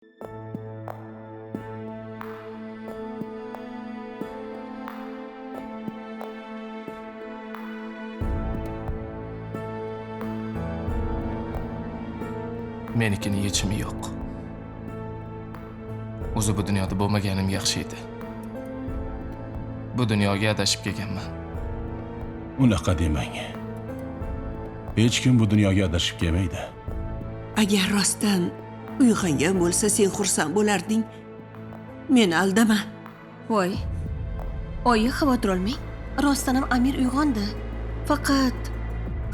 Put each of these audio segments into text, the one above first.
Menikini yechimi yo'q. O'zi bu dunyoda bo'lmaganim yaxshi edi. Bu dunyoga adashib kelganman. Unaqa demang. Hech kim bu dunyoga adashib kelmaydi. Agar rostdan uyg'ongan bo'lsa, sen xursand bo'larding. Meni aldama. Voy. Oyi, xavotir olmang. Rostdan ham Amir uyg'ondi. Faqat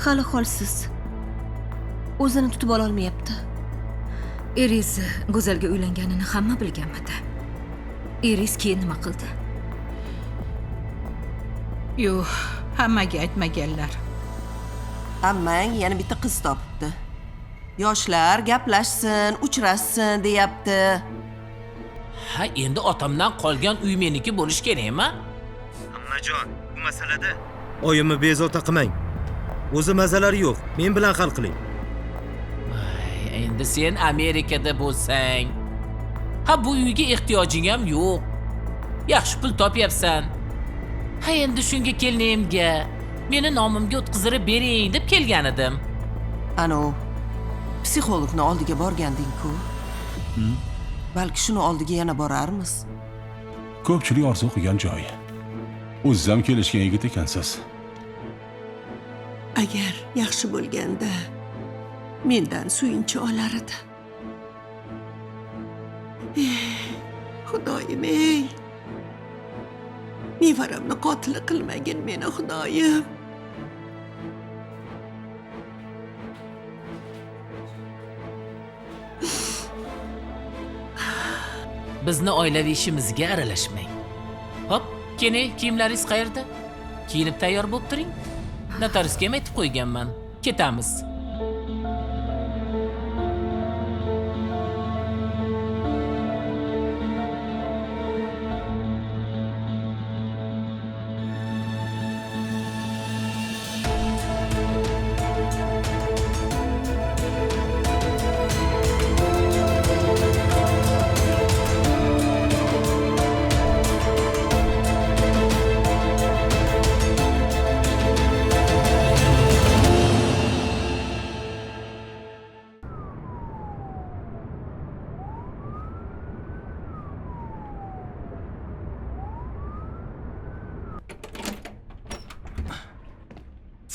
hali holsiz. O'zini tutib ola olmayapti. Eriz Go'zalga uylanganini hamma bilganmidi? Eriz keyin nima qildi? Yo'q, hammaga aytmaganlar. Ammang yana bitta qiz topibdi. Yoshlar gaplashsin, uchrashsin deyapti. Ha, endi otamdan qolgan uy meniki bo'lishi kerakmi? Ammajon, bu masalada oyimni bezovta qilmang. O'zi mazalari yo'q, men bilan hal qiling. Endi sen Amerikada bo'lsang, ha bu uyga ehtiyojing ham yo'q. Yaxshi pul topyapsan. Ha endi shunga kelinimga meni nomimga o'tkazdirib bering deb kelgan edim. Ano, psixologni oldiga borganding-ku. Balki shuni oldiga yana borarmiz. Ko'pchilik orzu qilgan joy. O'ziz ham kelishgan yigit ekansiz. Agar yaxshi bo'lganda mendan suyunchi olar edi. Xudoyim ey. Nevaramni qotili qilmagin meni Xudoyim. Bizni oilaviy ishimizga aralashmang. Hop, keni kiyimlaringiz qayerda? Kiyinib tayyor bo'lib turing. Notariusga ham aytib qo'yganman. Ketamiz.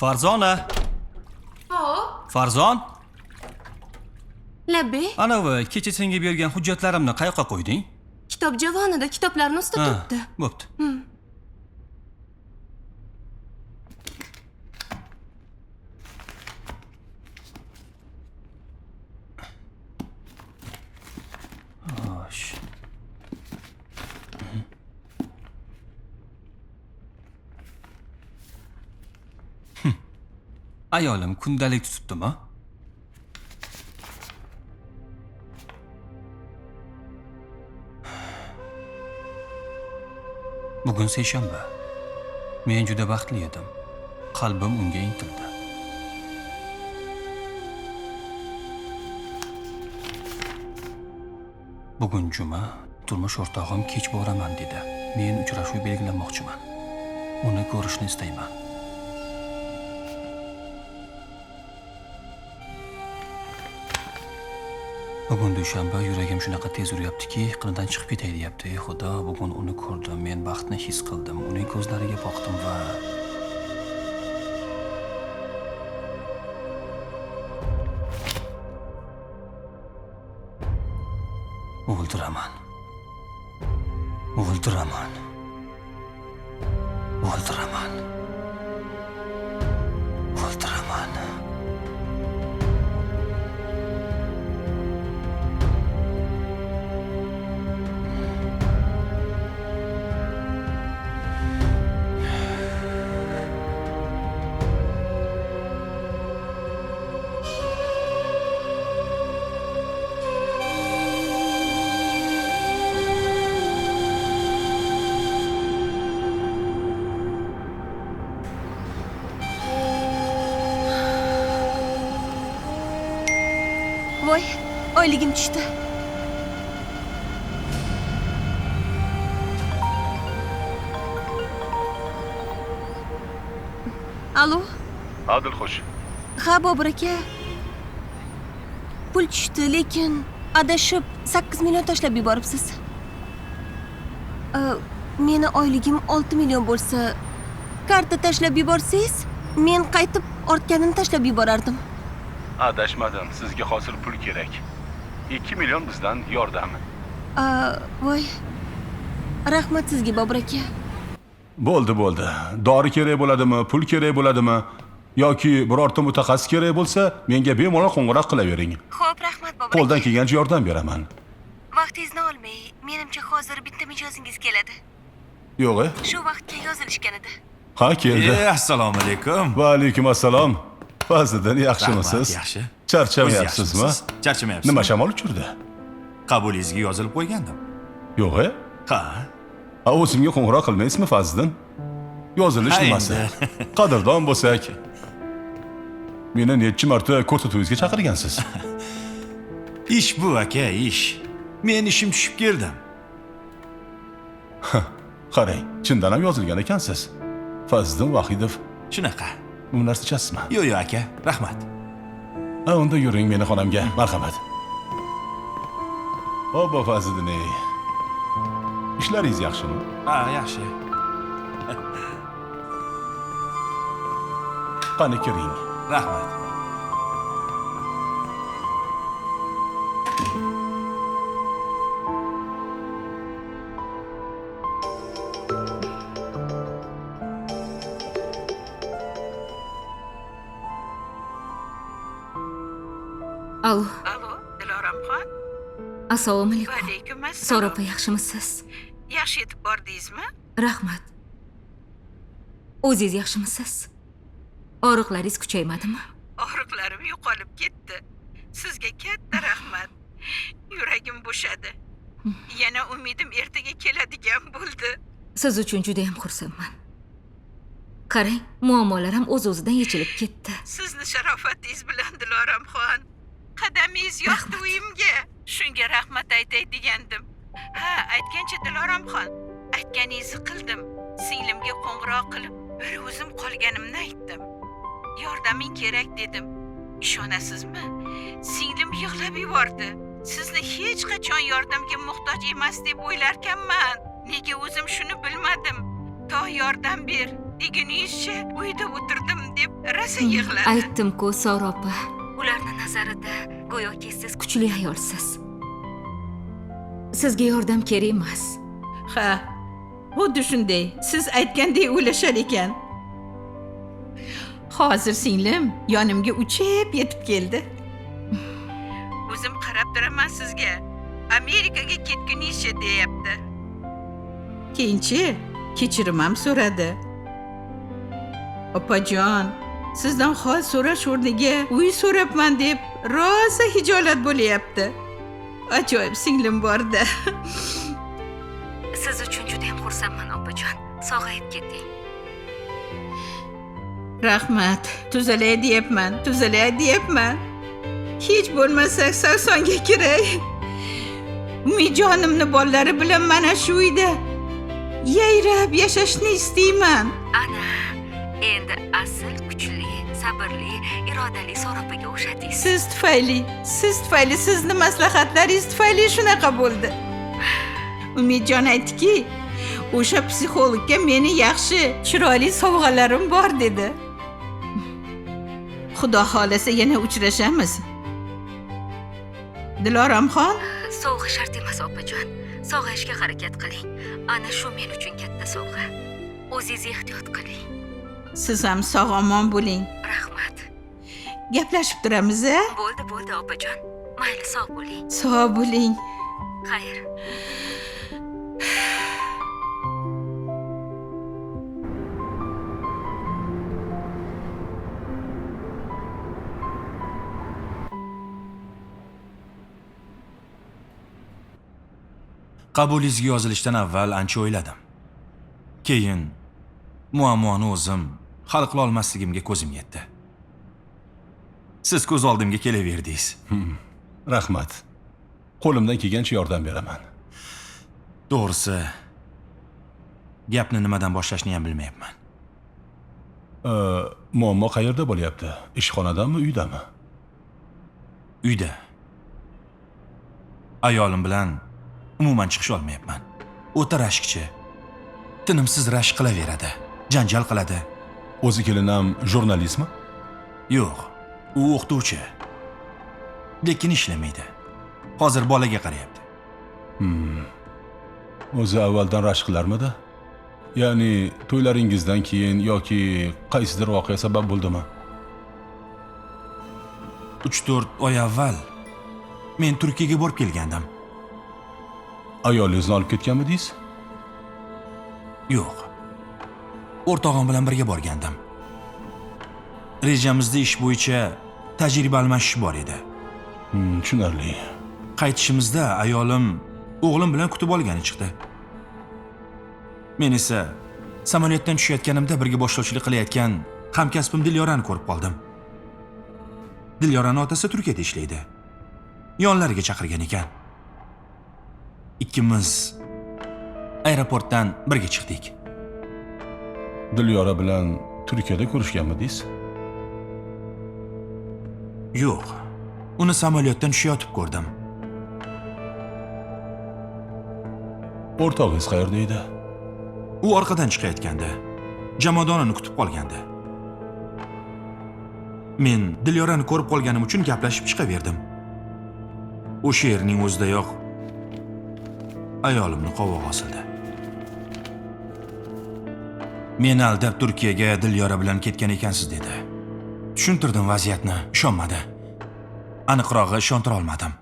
Farzona. Farzon. Labbay. Anavi kecha senga bergan hujjatlarimni qayoqqa qo'yding? Kitob javonida kitoblarni ustida turibdi. Bo'pti. Xo'sh. Ayolim kundalik tutibdimi? Bugun seshanba. Men juda baxtli edim. Qalbim unga intildi. Bugun juma, turmush o'rtog'im kech boraman dedi. Men uchrashuv belgilamoqchiman. Uni ko'rishni istayman. Bugun dushanba, yuragim shunaqa tez uryaptiki, qinidan chiqib ketay deyapti. Ey Xudo, bugun uni ko'rdim, men baxtni his qildim, uning ko'zlariga boqdim va o'ldiraman. O'ldiraman. O'ldiraman. O'ldiraman. Voy, oyligim tushdi. Alo. Ha, Dilxush. Ha, Bobur aka. Pul tushdi, lekin adashib 8 million tashlab yuboribsiz. Meni oyligim 6 million bo'lsa, karta tashlab yuborsangiz, men qaytib ortganini tashlab yuborardim. Adashmadim, sizga hozir pul kerak. 2 million bizdan yordam. Voy. Rahmat sizga, Bobur aka. Bo'ldi, bo'ldi. Dori kerak bo'ladimi, pul kerak bo'ladimi yoki birorta mutaxassis kerak bo'lsa, menga bemalol qo'ng'iroq qilavering. Xo'p, rahmat Bobur aka. Qo'ldan kelgancha yordam beraman. Vaqtingizni olmay, menimcha hozir bitta mijozingiz keladi. Yo'q, Shu vaqtga yozilishgan edi. Ha, keldi. Assalomu alaykum. Va alaykum assalom. Fazliddin, yaxshimisiz? Yaxshi. Charchamayapsizmi? Charchamayapsizmi? Nima shamol uchirdi? Qabulingizga yozilib qo'ygandim. Yo'q, Ha. Ha, o'zimga qo'ng'iroq qilmaysizmi, Fazliddin? Yozilish nimasi? Qadrdon bo'lsak. Meni necha marta ko'rsatuvingizga chaqirgansiz. Ish bu aka, ish. Men ishim tushib keldim. Qarang, chindan ham yozilgan ekansiz. Fazliddin Vahidov. Shunaqa. Bu narsa ichasizmi? Yo'q, yo'q aka, rahmat. Ha, unda yuring meni xonamga. Marhamat. Obbo Fazliddin, ey. Ishlaringiz yaxshimi? Ha, yaxshi. Qani kiring. Rahmat. Alo. Alo, Diloramxon. Assalomu alaykum. Va alaykum assalom. Sora opa, yaxshimisiz? Yaxshi yetib bordingizmi? Rahmat. O'zingiz yaxshimisiz? Og'riqlaringiz kuchaymadimi? Og'riqlarim yo'qolib ketdi. Sizga katta rahmat. Yuragim bo'shadi. Yana umidim ertaga keladigan bo'ldi. Siz uchun juda ham xursandman. Qarang, muammolar ham o'z-o'zidan yechilib ketdi. Sizni sharofatingiz bilan Diloramxon. Qadamingiz yoqdi uyimga. Shunga rahmat aytay degandim. Ha, aytgancha Diloramxon, aytganingizni qildim. Singlimga qo'ng'iroq qilib, bir o'zim qolganimni aytdim. Yordaming kerak dedim. Ishonasizmi? Singlim yig'lab yubordi. Sizni hech qachon yordamga muhtoj emas deb o'ylarkanman. Nega o'zim shuni bilmadim. To yordam ber deguningizcha uyda o'tirdim deb rosa yig'ladi. Aytdim-ku, Sora opa. Ularning nazarida go'yoki siz kuchli ayolsiz. Sizga yordam kerak emas. Ha, xuddi shunday. Siz aytgandek o'ylashar ekan. Hozir singlim yonimga uchib yetib keldi. O'zim qarab turaman sizga. Amerikaga ketguningizcha deyapti. Keyinchi kechirim ham so'radi. Opajon, sizdan hol so'rash o'rniga uy so'rabman deb rosa hijolat bo'lyapti. Ajoyib singlim borda. Siz uchun juda ham xursandman, opajon. Sog'ayib keting. Rahmat. Tuzalay deyapman, tuzalay deyapman. Hech bo'lmasa saksonga kiray. Umijonimni bolalari bilan mana shu uyda yayrab yashashni istayman. Ana, endi asl kuchli, sabrli, irodali Sora opaga o'xshadingiz. Siz tufayli, siz tufayli, sizni maslahatlaringiz tufayli shunaqa bo'ldi. Umidjon aytdiki, o'sha psixologga meni yaxshi, chiroyli sovg'alarim bor dedi. Xudo xolasa yana uchrashamiz. Diloramxon, Sovg'a shart emas, opajon. Sog'ayishga harakat qiling. Ana shu men uchun katta sovg'a. O'zingiz ehtiyot qiling. Siz ham sog' omon bo'ling. Rahmat. Gaplashib turamiz, a? Bo'ldi, bo'ldi, opajon. Mayli, sog' bo'ling. Sog' bo'ling. Xayr. Qabulingizga yozilishdan avval ancha o'yladim. Keyin muammoni o'zim hal qila olmasligimga ko'zim yetdi. Siz ko'z oldimga kelaverdingiz. Rahmat. Qo'limdan kelgancha yordam beraman. To'g'risi, gapni nimadan boshlashni ham bilmayapman. Muammo qayerda bo'lyapti? Ishxonadami, uydami? Uyda. Ayolim bilan umuman chiqisha olmayapman. O'ta rashkchi. Tinimsiz rashk qilaveradi, janjal qiladi. O'zi kelin ham jurnalistmi? Yo'q, u o'qituvchi. Lekin ishlamaydi. Hozir bolaga qarayapti. O'zi avvaldan rashk qilarmidi? Ya'ni to'ylaringizdan keyin yoki qaysidir voqea sabab bo'ldimi? 3-4 oy avval men Turkiyaga borib kelgandim. Ayolingizni olib ketganmidingiz? Yo'q. O'rtog'im bilan birga borgandim. Rejamizda ish bo'yicha tajriba almashish bor edi. Tushunarli. Qaytishimizda ayolim o'g'lim bilan kutib olgani chiqdi. Men esa samolyotdan tushayotganimda birga boshlovchilik qilayotgan hamkasbim Dilyorani ko'rib qoldim. Dilyorani otasi Turkiyada ishlaydi. Yonlariga chaqirgan ekan. Ikkimiz aeroportdan birga chiqdik. Dilyora bilan Turkiyada ko'rishganmidingiz? Yo'q. Uni samolyotdan tushayotib ko'rdim. O'rtog'ingiz qayerda edi? U orqadan chiqayotgandi. Jomadonini kutib qolgandi. Men Dilyorani ko'rib qolganim uchun gaplashib chiqaverdim. O'sha yerning o'zidayoq ayolimni qovog'i osildi. Meni aldab Turkiyaga Dilyora bilan ketgan ekansiz dedi. Tushuntirdim vaziyatni, ishonmadi. Aniqrog'i ishontira olmadim.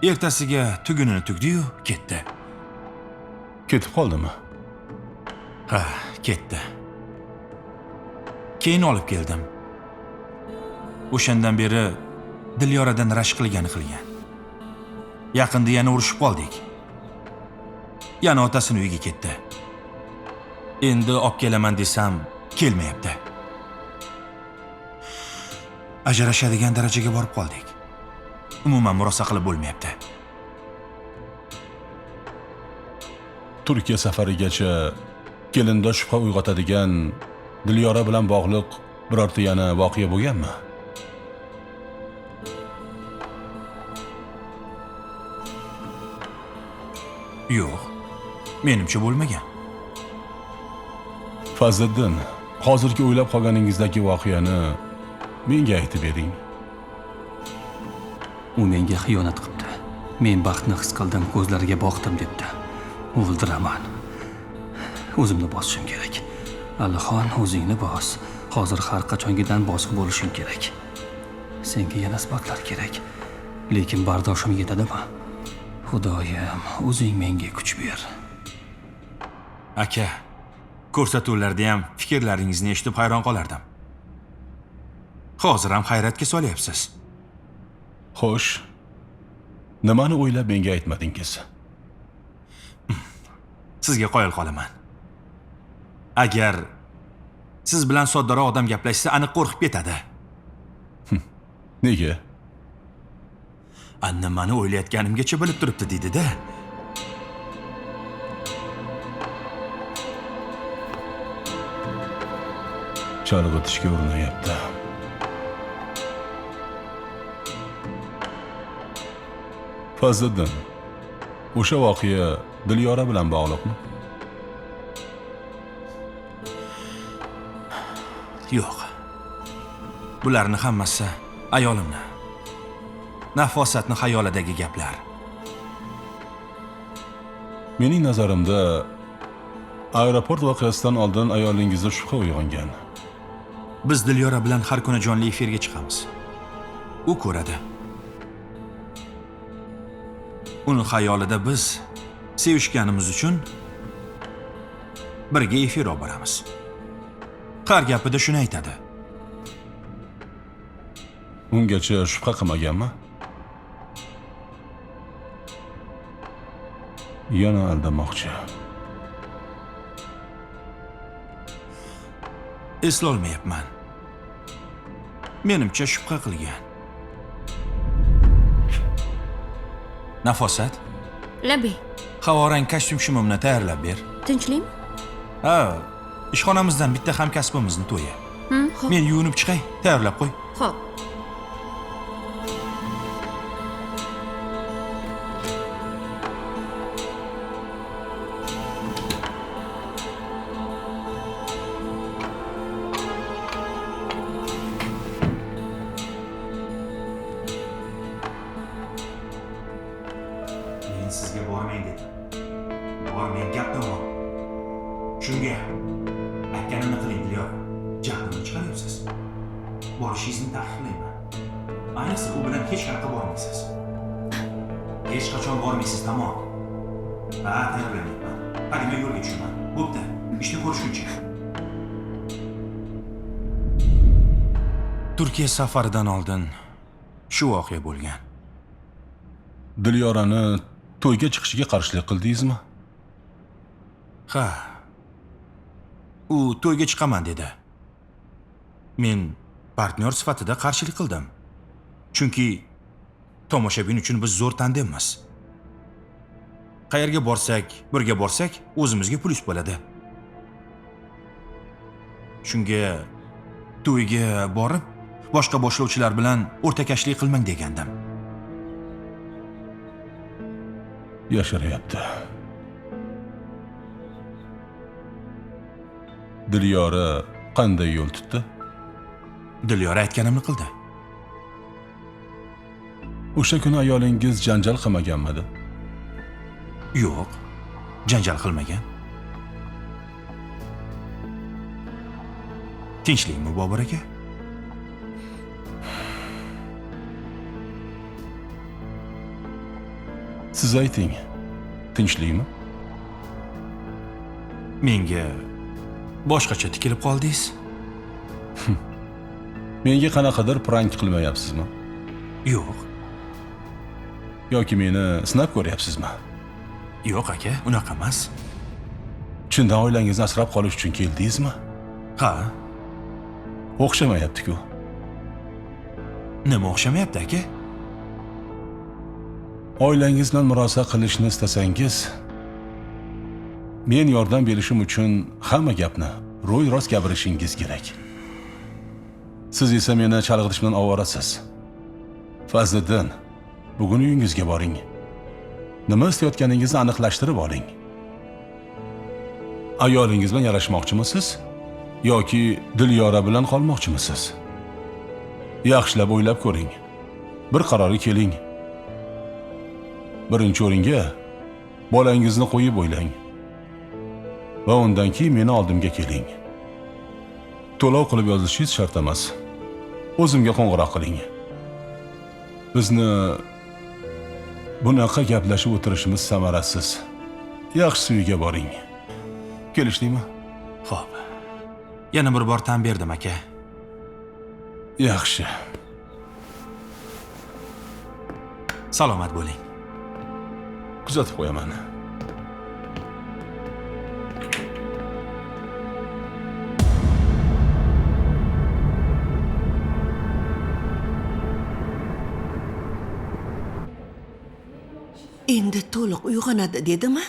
Ertasiga tugunini tugdi-yu, ketdi. Ketib qoldimi? Ha, ketdi. Keyin olib keldim. O'shandan beri Dilyoradan rashk qilgani qilgan. Yaqinda yana urushib qoldik. Yana otasini uyiga ketdi. Endi olib kelaman desam, kelmayapti. Ajrashadigan darajaga borib qoldik. Umuman murosa qilib bo'lmayapti. Turkiya safarigacha kelinda shubha uyg'otadigan Dilyora bilan bog'liq birorta yana voqea bo'lganmi? Yo'q, menimcha bo'lmagan. Fazliddin, hozirgi o'ylab qolganingizdagi voqeani menga aytib bering. U menga xiyonat qildi. Men baxtni his qildim, ko'zlariga boqdim debdi. O'ldiraman. O'zimni bosishim kerak. Alixon, o'zingni bos. Hozir har qachongidan bosiq bo'lishing kerak. Senga yana isbotlar kerak. Lekin bardoshim yetadimi? Xudoyim, o'zing menga kuch ber. Aka, ko'rsatuvlarda ham fikrlaringizni eshitib hayron qolardim. Hozir ham hayratga solyapsiz. Xo'sh, nimani o'ylab menga aytmadingiz? Sizga qoyil qolaman. Agar siz bilan soddaroq odam gaplashsa, aniq qo'rqib ketadi. Nega? Nimani o'ylayotganimgacha bilib turibdi deydi-da. Chalg'itishga urinayapti. Fazliddin, o'sha voqea Dilyora bilan bog'liqmi? Yo'q. Bularni hammasi ayolimni, Nafosatni xayolidagi gaplar. Mening nazarimda aeroport voqeasidan oldin ayolingizda shubha uyg'ongan. Biz Dilyora bilan har kuni jonli efirga chiqamiz. U ko'radi. Uni xayolida biz sevishganimiz uchun birga efir olib boramiz. Har gapida shuni aytadi. Ungacha shubha qilmaganmi? Yana aldamoqchi. Eslolmayapman. Menimcha shubha qilgan. Nafosat? Labi. Havorang kostyum shimimni tayyorlab ber. Tinchlikmi? Ha, Ishxonamizdan bitta hamkasbimizni to'yi. Xo'p. Men yuvinib chiqay, tayyorlab qo'y. Xo'p. Men sizga bormang dedim. Bormang, gap tamom. Shunga aytganimni qiling, Dilyora. Jahlimni chiqaryapsiz. Borishingizni taqiqlayman. Ayniqsa u bilan hech qayoqqa bormaysiz. Hech qachon bormaysiz, tamom. Ha, tayyorlanyapman. Hadi men yo'lga tushaman. Bo'pti, ishda ko'rishguncha. Turkiya safaridan oldin shu voqea bo'lgan. Dilyorani to'yga chiqishiga qarshilik qildingizmi? Ha. U to'yga chiqaman dedi. Men partnyor sifatida qarshilik qildim. Chunki tomoshabin uchun biz zo'r tandemmiz. Qayerga borsak, birga borsak, o'zimizga plyus bo'ladi. Shunga to'yga borib, boshqa boshlovchilar bilan o'rtakashlik qilmang degandim. Yashiryapti. Dilyora qanday yo'l tutdi? Dilyora aytganimni qildi. O'sha kuni ayolingiz janjal qilmaganmidi? Yo'q, janjal qilmagan. Tinchlikmi, Bobur aka? Siz ayting, tinchlikmi? Menga boshqacha tikilib qoldingiz. Menga qanaqadir prank qilmayapsizmi? Yo'q. Yoki meni sinab ko'ryapsizmi? Yo'q aka, unaqa emas. Chindan oilangizni asrab qolish uchun keldingizmi? Ha. O'xshamayapti-ku. Nima o'xshamayapti aka? Oilangiz bilan murosa qilishni istasangiz, men yordam berishim uchun hamma gapni ro'y-rost gapirishingiz kerak. Siz esa meni chalg'itish bilan ovorasiz. Fazliddin, bugun uyingizga boring. Nima istayotganingizni aniqlashtirib oling. Ayolingiz bilan yarashmoqchimisiz yoki Dilyora bilan qolmoqchimisiz? Yaxshilab o'ylab ko'ring. Bir qarorga keling. Birinchi o'ringa bolangizni qo'yib o'ylang. Va undan keyin meni oldimga keling. To'lov qilib yozishingiz shart emas. O'zimga qo'ng'iroq qiling. Bizni bunaqa gaplashib o'tirishimiz samarasiz. Yaxshisi uyga boring. Kelishdingmi? Xo'p. Yana bir bor tan berdim aka. Yaxshi. Salomat bo'ling. Kuzatib qo'yaman. Endi to'liq uyg'onadi dedimi?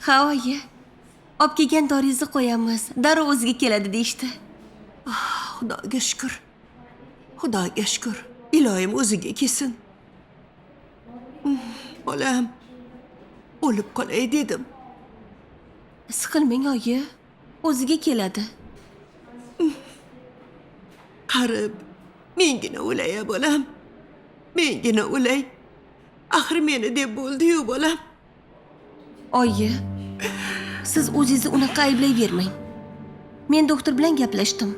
Ha, oyi. Olib kelgan doringizni qo'yamiz. Darrov o'ziga keladi deyishdi. Xudoga shukr. Xudoga shukr. Iloyim o'ziga kelsin. Bolam, o'lib qolay dedim. Siqilmang, oyi. O'ziga keladi. Qarib, mengina o'lay, bolam. Mengina o'lay. Axir meni deb bo'ldi-yu, bolam. Oyi, siz o'zingizni unaqa ayblayvermang. Men doktor bilan gaplashdim.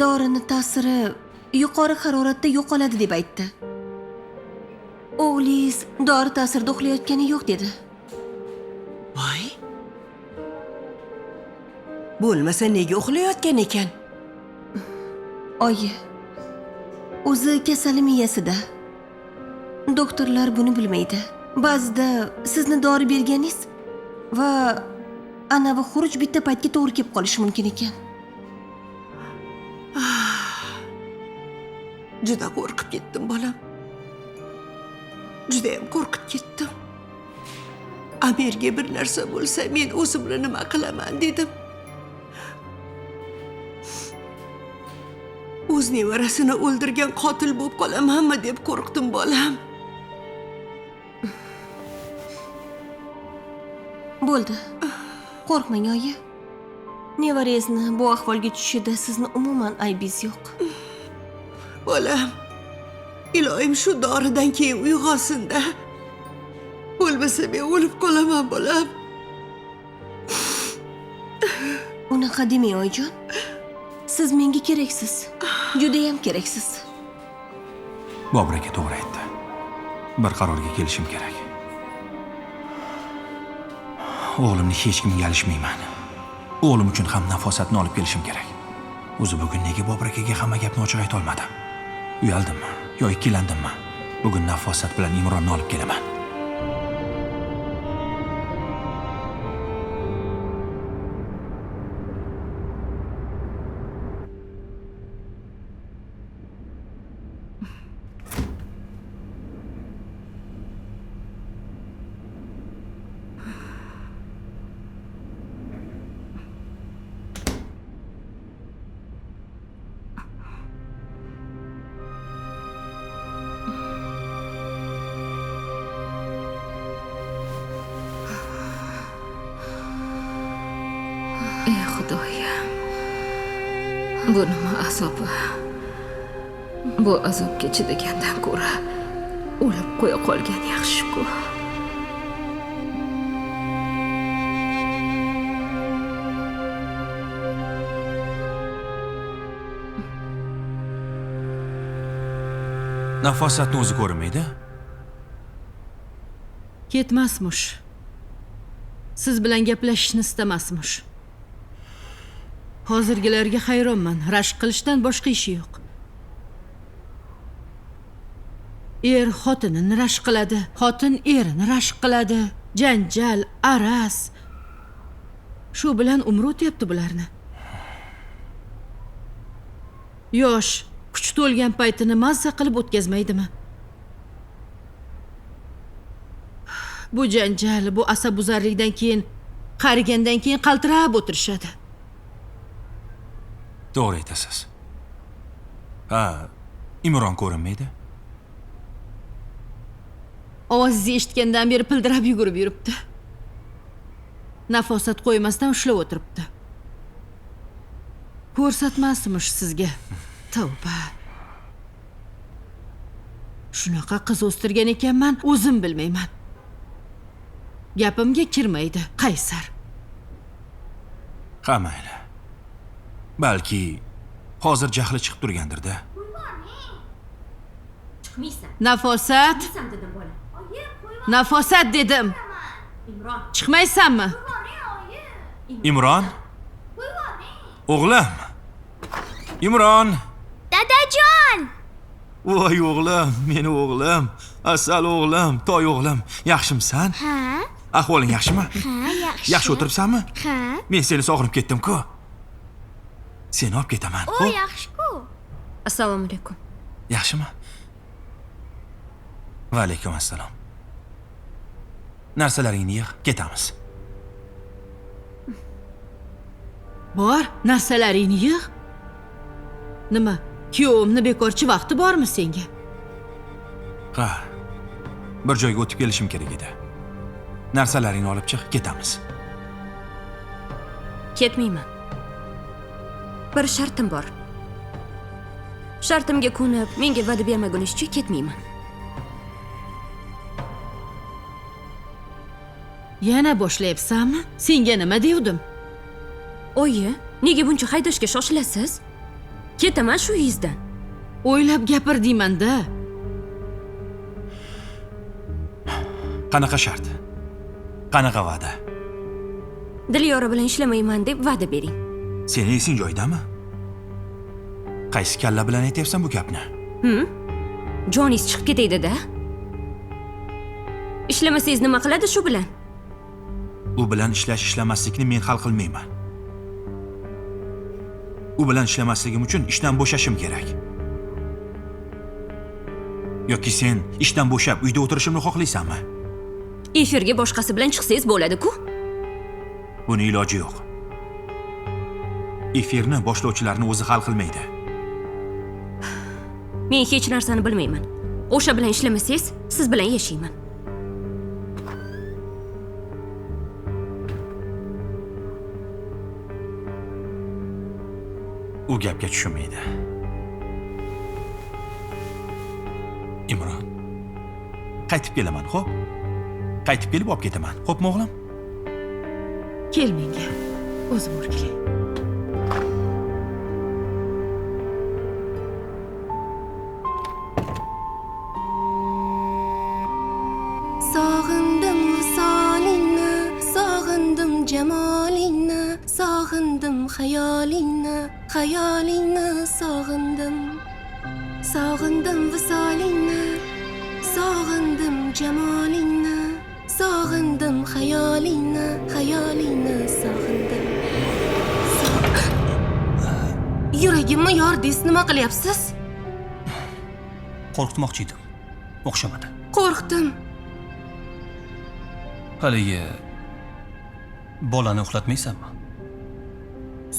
Dorini ta'siri yuqori haroratda yo'qoladi deb aytdi. O'g'lingiz dori ta'sirida uxlayotgani yo'q dedi. Voy. Bo'lmasa nega uxlayotgan ekan? Oyi, o'zi kasali miyasida. Doktorlar buni bilmaydi. Ba'zida sizni dori berganingiz va anavi xuruj bitta paytga to'g'ri kelib qolishi mumkin ekan. Juda qo'rqib ketdim, bolam. Judayam qo'rqib ketdim. Amirga bir narsa bo'lsa, men o'zimni nima qilaman dedim. O'z nevarasini o'ldirgan qotil bo'lib qolamanmi deb qo'rqdim, bolam. Bo'ldi. Qo'rqmang, oyi. Nevarangizni bu ahvolga tushishida sizni umuman aybingiz yo'q. Bolam, iloyim shu doridan keyin uyg'onsin-da. Bo'lmasa men o'lib qolaman, bolam. Unaqa demang, oyijon. Siz menga keraksiz. Judayam keraksiz. Bobur aka to'g'ri aytdi. Bir qarorga kelishim kerak. O'g'limni hech kimga alishmayman. O'g'lim uchun ham nafosatni olib kelishim kerak. O'zi bugun nega Bobur akaga hamma gapni ochiq ayta olmadim? Uyaldimmi yo ikkilandimmi? Bugun Nafosat bilan Imronni olib kelaman. Ey Xudoyim, bu nima azobi? Bu azobga chidagandan ko'ra o'lib qo'ya qolgan yaxshi-ku. Nafosatni o'zi ko'rinmaydi? Ketmasmush. Siz bilan gaplashishni istamasmush. Hozirgilarga hayronman. Rashk qilishdan boshqa ishi yo'q. Er xotinini rashk qiladi, xotin erini rashk qiladi. Janjal, aras. Shu bilan umr o'tyapti bularni. Yosh, kuch to'lgan paytini mazza qilib o'tkazmaydimi? Bu janjal, bu asabuzarlikdan keyin, qarigandan keyin qaltirab o'tirishadi. To'g'ri aytasiz. Ha, Imron ko'rinmaydi. Ovozingizni eshitgandan beri pildirab yugurib yuribdi. Nafosat qo'ymasdan ushlab o'tiribdi. Ko'rsatmasmish sizga. Tavba. Shunaqa qiz o'stirgan ekanman, o'zim bilmayman. Gapimga kirmaydi, qaysar. Ha, mayli. Balki hozir jahli chiqib turgandir-da. Chiqmaysan. Nafosat. Nafosat dedim. Chiqmaysanmi? Imron? O'g'lim. Imron. Dadajon. Voy o'g'lim, meni o'g'lim, asal o'g'lim, toy o'g'lim, yaxshimisan? Ha. Ahvoling yaxshimi? Ha, yaxshi. Yaxshi o'tiribsanmi? Ha. Men seni sog'inib ketdim-ku. Seni olib ketaman. O, yaxshi-ku. Assalomu alaykum. Yaxshimi? Va alaykum assalom. Narsalaringni yig', ketamiz. Bor, narsalaringni yig'. Nima, kuyovimni bekorchi vaqti bormi senga? Ha. Bir joyga o'tib kelishim kerak edi. Narsalaringni olib chiq, ketamiz. Ketmayman. Bir shartim bor. Shartimga ko'nib, menga va'da bermaguningizcha ketmayman. Yana boshlayapsanmi? Senga nima devdim? Oyi, nega buncha haydashga shoshilasiz? Ketaman shu uyingizdan. O'ylab gapir deyman-da. Qanaqa shart? Qanaqa va'da? Dilyora bilan ishlamayman deb va'da bering. Seni esing joyidami? Qaysi kalla bilan aytyapsan bu gapni? Joningiz chiqib ketaydi-da. Ishlamasangiz nima qiladi shu bilan? U bilan ishlash ishlamaslikni men hal qilmayman. U bilan ishlamasligim uchun ishdan bo'shashim kerak. Yoki sen ishdan bo'shab uyda o'tirishimni xohlaysanmi? Efirga boshqasi bilan chiqsangiz bo'ladi-ku. Buni iloji yo'q. Efirni boshlovchilarni o'zi hal qilmaydi. Men hech narsani bilmayman. O'sha bilan ishlamasangiz, siz bilan yashayman. U gapga tushunmaydi. Imron, qaytib kelaman, xo'p? Qaytib kelib olib ketaman. Xo'pmi, o'g'lim? Kel menga. O'zim o'rgilay. Sog'indim visolingni, sog'indim jamolingni, sog'indim xayolingni, xayolingni sog'indim. Sog'indim visolingni, sog'indim jamolingni, sog'indim xayolingni, xayolingni sog'indim. Yuragimni yordingiz, nima qilyapsiz? Qo'rqitmoqchi edim. O'xshamadi. Qo'rqdim. Haligi bolani uxlatmaysanmi?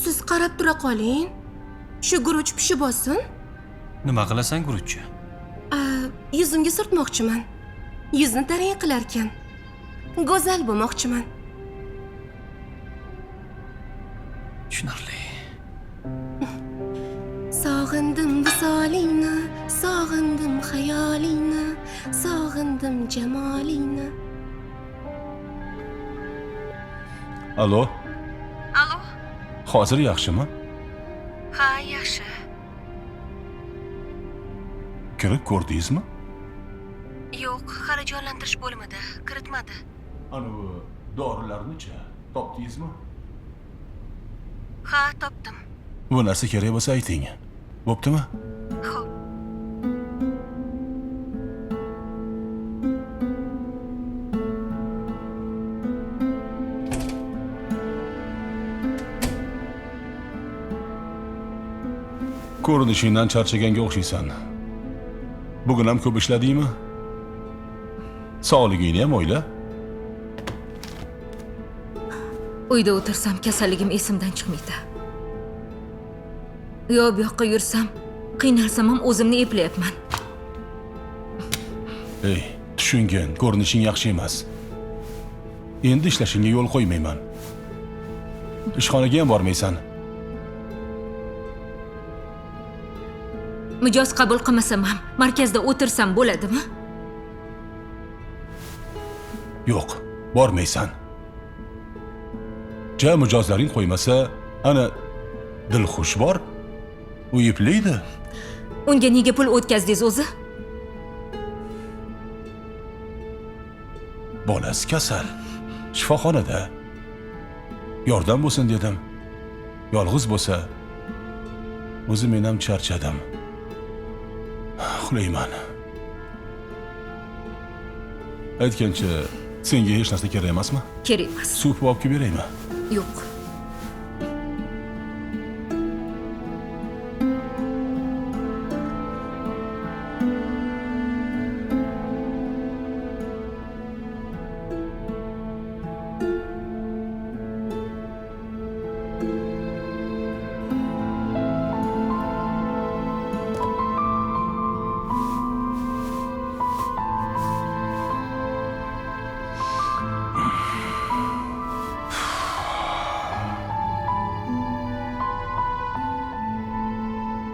Siz qarab tura qoling. Shu guruch pishib olsin. Nima qilasan guruchchi? Yuzimga surtmoqchiman. Yuzni tarang qilarkan. Go'zal bo'lmoqchiman. Tushunarli. Sog'indim visolingni, sog'indim xayolingni, sog'indim jamolingni. Alo? Alo? Hozir yaxshimi? Ha, yaxshi. Kirib ko'rdingizmi? Yo'q, hali jonlantirish bo'limida, kiritmadi. Anavi dorilarni-chi, topdingizmi? Ha, topdim. Bu narsa kerak bo'lsa ayting. Bo'ptimi? Xo'p. Ko'rinishingdan charchaganga o'xshaysan. Bugun ham ko'p ishladingmi? Sog'ligingni ham o'yla. Uyda o'tirsam kasalligim esimdan chiqmaydi. U yoq bu yoqqa yursam, qiynalsam ham o'zimni eplayapman. Ey, tushungin, ko'rinishing yaxshi emas. Endi ishlashingga yo'l qo'ymayman. Ishxonaga ham bormaysan. Mijoz qabul qilmasam ham markazda o'tirsam bo'ladimi? Yo'q, bormaysan. Ja mijozlaring qo'ymasa, ana Dilxush bor. U eplaydi. Unga nega pul o'tkazdingiz o'zi? Bolasi kasal. Shifoxonada. Yordam bo'lsin dedim. Yolg'iz bo'lsa, o'zi men ham charchadim. Uxlayman. Aytgancha, senga hech narsa kerak emasmi? Kerak emas. Suv olib kelib beraymi? Yo'q.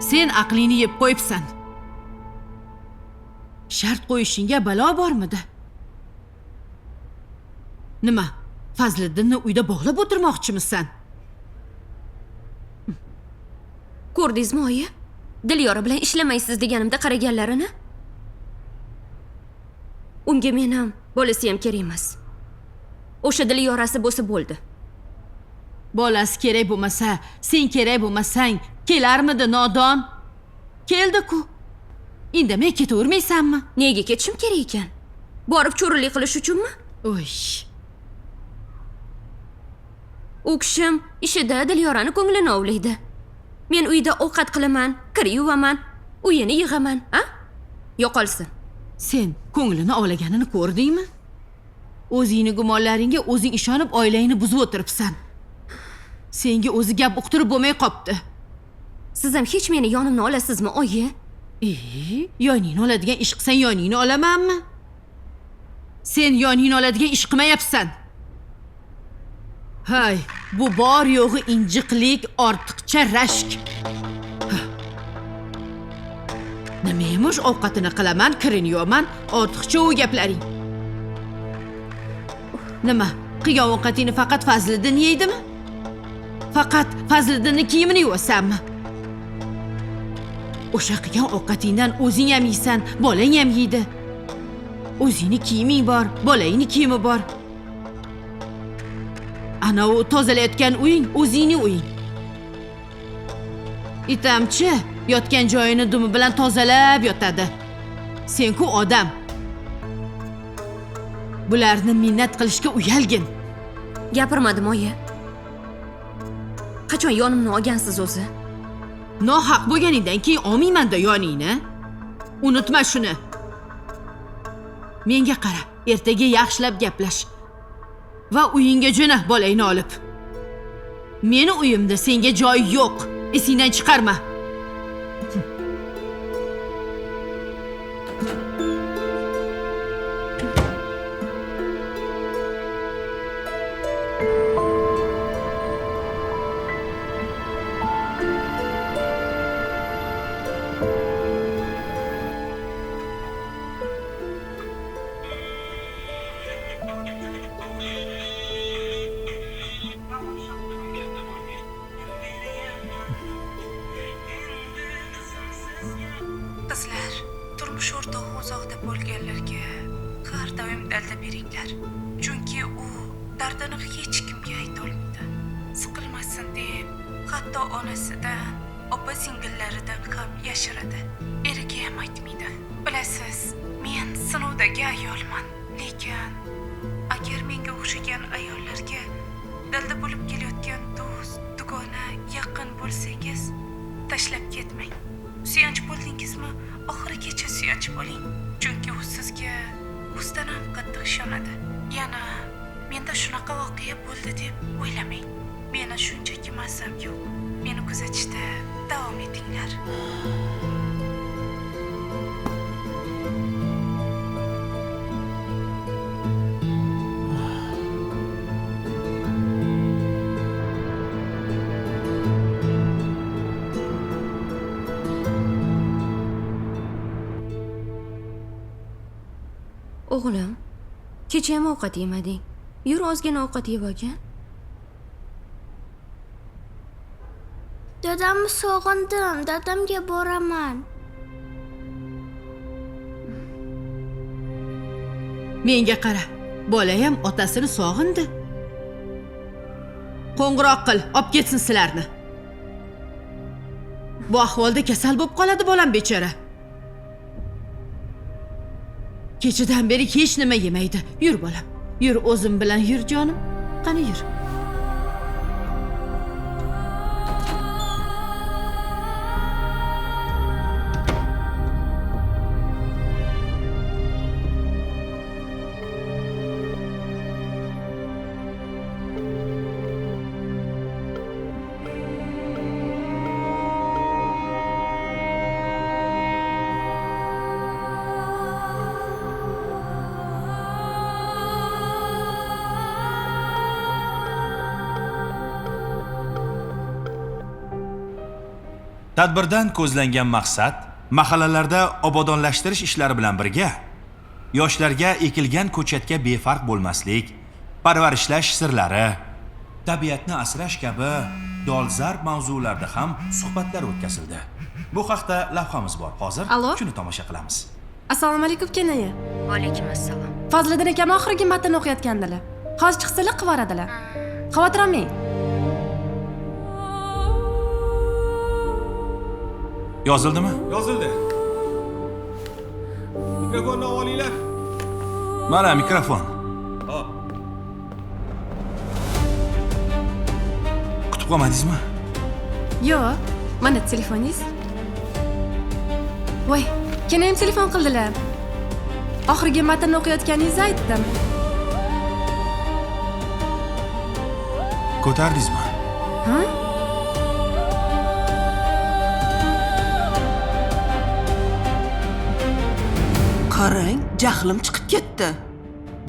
Sen aqlingni yeb qo'yibsan. Shart qo'yishingga balo bormidi? Nima, Fazliddinni uyda bog'lab o'tirmoqchimisan? Ko'rdingizmi, oyi? Dilyora bilan ishlamaysiz deganimda qaraganlarini? Unga men ham, bolasi ham kerak emas. O'sha Dilyorasi bo'lsa bo'ldi. Bolasi kerak bo'lmasa, sen kerak bo'lmasang, kelarmidi nodon? Keldi-ku. Indamay ketavermaysanmi? Nega ketishim kerak ekan? Borib cho'rilik qilish uchunmi? Oy. U kishim ishida Dilyorani ko'nglini ovlaydi. Men uyda ovqat qilaman, kir yuvaman, uyini yig'aman, a? Yo'qolsin. Sen ko'nglini ovlaganini ko'rdingmi? O'zingni gumonlaringga o'zing ishonib oilangni buzib o'tiribsan. Senga o'zi gap uqtirib bo'lmay qopti. Siz ham hech meni yonimni olasizmi, oyi? E, yoningni oladigan ish qilsang yoningni olamanmi? Sen yoningni oladigan ish qilmayapsan. Hay, bu bor yo'g'i injiqlik, ortiqcha rashk. Nima emish, ovqatini qilaman, kirini yuvaman, ortiqcha u gaplaring. Nima, qilgan ovqatingni faqat Fazliddin yeydimi? Faqat Fazliddinning kiyimini yuvasanmi? O'sha qilgan ovqatingdan o'zing ham yeysan, bolang ham yeydi. O'zingni kiyiming bor, bolangning kiyimi bor. Ana u tozalayotgan uying, o'zingning uying. Itamchi yotgan joyini dumi bilan tozalab yotadi. Sen-ku odam. Bularni minnat qilishga uyalgin. Gapirmadim oyi. Qachon yonimni olgansiz o'zi? Nohaq bo'lganingdan keyin olmayman-da yoningni. Unutma shuni. Menga qara, ertaga yaxshilab gaplash. Va uyingga jo'na bolangni olib. Meni uyimda senga joy yo'q. Esingdan chiqarma. Qizlar, turmush o'rtog'i uzoqda bo'lganlarga har doim dalda beringlar. Chunki u dardini hech kimga ayta olmaydi. Siqilmasin deb, hatto onasidan, opa-singillaridan ham yashiradi. Eriga ham aytmaydi. Bilasiz, men sinovdagi ayolman, lekin agar menga o'xshagan ayollarga dalda bo'lib kelayotgan do'st, dugona, yaqin bo'lsangiz, tashlab ketmang. Suyanch bo'ldingizmi, oxirigacha suyanch bo'ling. Chunki u sizga o'zidan ham qattiq ishonadi. Yana menda shunaqa voqea bo'ldi deb o'ylamang. Meni shunchaki mazam yo'q. Meni kuzatishda davom etinglar. O'g'lim, kecha ham ovqat yemading. Yur, ozgina ovqat yeb olgin. Dadamni sog'indim, dadamga boraman. Menga qara, bolayam otasini sog'indi. Qo'ng'iroq qil, olib ketsin sizlarni. Bu ahvolda kasal bo'lib qoladi bolam bechora. Kechadan beri hech nima yemaydi. Yur bolam, yur o'zim bilan yur jonim. Qani yur. Tadbirdan ko'zlangan maqsad mahallalarda obodonlashtirish ishlari bilan birga yoshlarga ekilgan ko'chatga befarq bo'lmaslik, parvarishlash sirlari, tabiatni asrash kabi dolzarb mavzularda ham suhbatlar o'tkazildi. Bu haqda lavhamiz bor. Hozir shuni tomosha qilamiz. Assalomu alaykum kenaya. Va alaykum assalom. Fazliddin akam oxirgi matn o'qiyotgandilar. Hozir chiqsalar qivoradilar. Xavotir olmang. Yozildimi? Yozildi. Mikrofonni olinglar. Mana mikrofon. Hop. Kutib qolmadingizmi? Yo'q, mana telefoningiz. Voy, kenayam telefon qildilar. Oxirgi matnni o'qiyotganingizni aytdim. Ko'tardingizmi? Ha? Qarang, jahlim chiqib ketdi.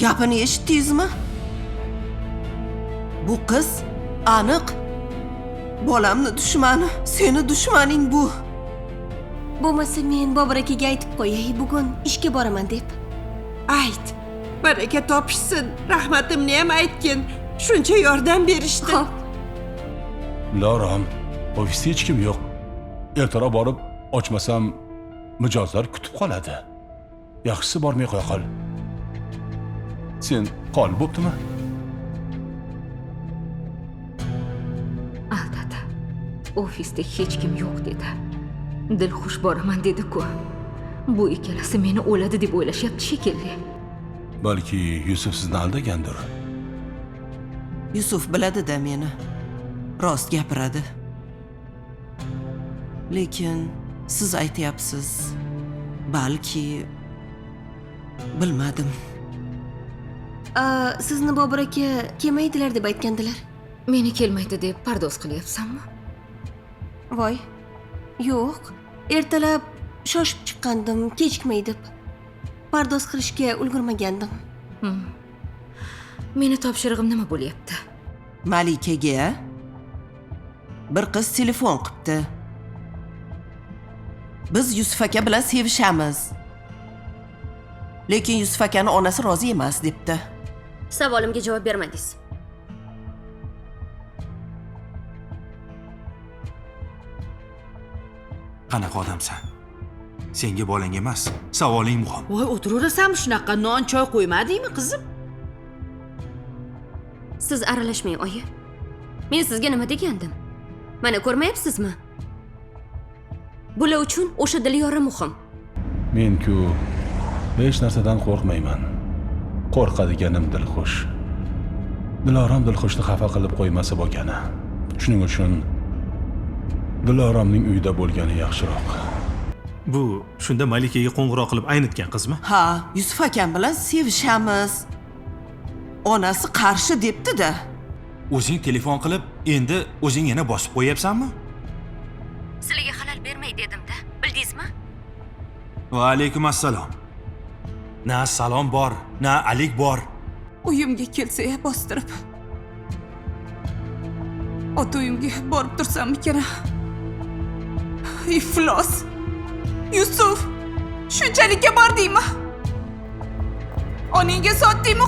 Gapini eshitdingizmi? Bu qiz aniq bolamni dushmani, seni dushmaning bu. Bo'lmasa men Bobur akaga aytib qo'yay, bugun ishga boraman deb. Ayt. Baraka topishsin. Rahmatimni ham aytgin. Shuncha yordam berishdi. Dilorom, ofisda hech kim yo'q. Ertaroq borib ochmasam mijozlar kutib qoladi. Yaxshisi bormay qo'ya qol. Sen qol, bo'ptimi? Aldadi. Ofisda hech kim yo'q dedi. Dilxush boraman dedi-ku. Bu ikkalasi meni o'ladi deb o'ylashyapti shekilli. Balki Yusuf sizni aldagandir. Yusuf biladi-da meni. Rost gapiradi. Lekin siz aytyapsiz. Balki bilmadim. Sizni Bobur aka kelmaydilar deb aytgandilar. Meni kelmaydi deb pardoz qilyapsanmi? Voy. Yo'q. Ertalab shoshib chiqqandim, kechikmay deb. Pardoz qilishga ulgurmagandim. Meni topshirig'im nima bo'lyapti? Malikaga bir qiz telefon qilibdi. Biz Yusuf aka bilan sevishamiz. Lekin Yusuf akani onasi rozi emas debdi. Savolimga javob bermadingiz. Qanaqa odamsan? Senga bolang emas, savoling muhim. Voy, o'tiraverasanmi shunaqa? Non choy qo'ymadingmi qizim? Siz aralashmang, oyi. Men sizga nima degandim? Mana ko'rmayapsizmi? Bular uchun o'sha Dilyora muhim. Men-ku hech narsadan qo'rqmayman. Qo'rqadiganim Dilxush. Dilorom Dilxushni xafa qilib qo'ymasa bo'lgani. Shuning uchun Diloromning uyida bo'lgani yaxshiroq. Bu shunda Malikaga qo'ng'iroq qilib aynitgan qizmi? Ha, Yusuf akam bilan sevishamiz. Onasi qarshi debdi-da. O'zing telefon qilib, endi o'zing yana bosib qo'yapsanmi? Sizlarga xalal bermay dedim-da, bildingizmi? Va alaykum assalom. Na salom bor, na alik bor. Uyimga kelsa-ya bostirib. Ota uyimga borib tursammikan? Iflos. Yusuf, shunchalikka bordingmi? Onangga sotdingmi